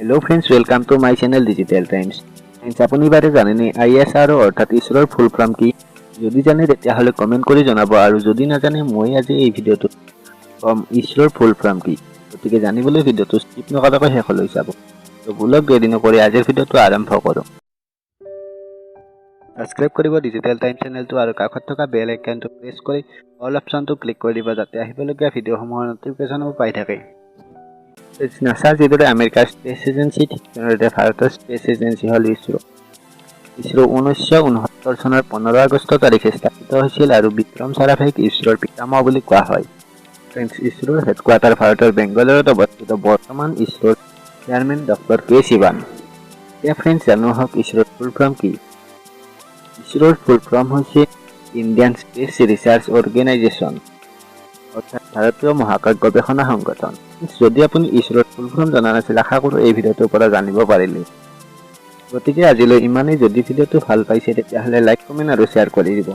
Hello friends, welcome to my channel Digital Times. Friends, আপুনি বাৰু জানেনে আইএছআৰঅ' অৰ্থাৎ ইছৰোৰ ফুল ফৰ্ম কি? যদি জানে, তেতিয়াহ'লে কমেণ্ট কৰি জনাব আৰু যদি নাজানে, মই আজি এই ভিডিঅ'টোত ক'ম ইছৰোৰ ফুল ফৰ্ম কি। গতিকে জানিবলৈ ভিডিঅ'টো স্কিপ নকৰাকৈ শেষলৈ চাব। তো ব'লক, দেৰি নকৰি আজিৰ ভিডিঅ'টো আৰম্ভ কৰোঁ। ছাবস্ক্ৰাইব কৰিব ডিজিটেল টাইম চেনেলটো আৰু কাষত থকা বেল আইকনটো প্ৰেছ কৰি অল অপশ্যনটো ক্লিক কৰি দিব, যাতে আহিবলগীয়া ভিডিঅ'সমূহৰ ন'টিফিকেশ্যনসমূহ পাই থাকে। নাছা যিদৰে আমেৰিকাৰ স্পেচ এজেঞ্চি, ঠিক তেনেদৰে ভাৰতৰ স্পেচ এজেঞ্চি হ'ল ইছৰো। ইছৰো 1969 চনৰ 15 আগষ্ট তাৰিখে স্থাপিত হৈছিল আৰু বিক্ৰম সাৰাভাইক ইছৰোৰ পিতামহ বুলি কোৱা হয়। ফ্ৰেণ্ডছ, ইছৰোৰ হেডকোৱাৰ্টাৰ ভাৰতৰ বেংগালুৰুত অৱস্থিত। বৰ্তমান ইছৰোৰ চেয়াৰমেন ডক্টৰ কে শিৱান। এতিয়া ফ্ৰেণ্ডছ, জানো আহক ইছৰোৰ ফুল ফৰ্ম কি। ইছৰোৰ ফুল ফৰ্ম হৈছে ইণ্ডিয়ান স্পেচ ৰিচাৰ্চ অৰ্গেনাইজেশ্যন, অৰ্থাৎ ভাৰতীয় মহাকাশ গৱেষণা সংগঠন। যদি আপুনি ইছৰোৰ ফুল ফৰ্ম জনা নাছিল, আশা কৰোঁ এই ভিডিঅ'টোৰ পৰা জানিব পাৰিলে। গতিকে আজিলৈ ইমানেই। যদি ভিডিঅ'টো ভাল পাইছে, তেতিয়াহ'লে লাইক, কমেণ্ট আৰু শ্বেয়াৰ কৰি দিব।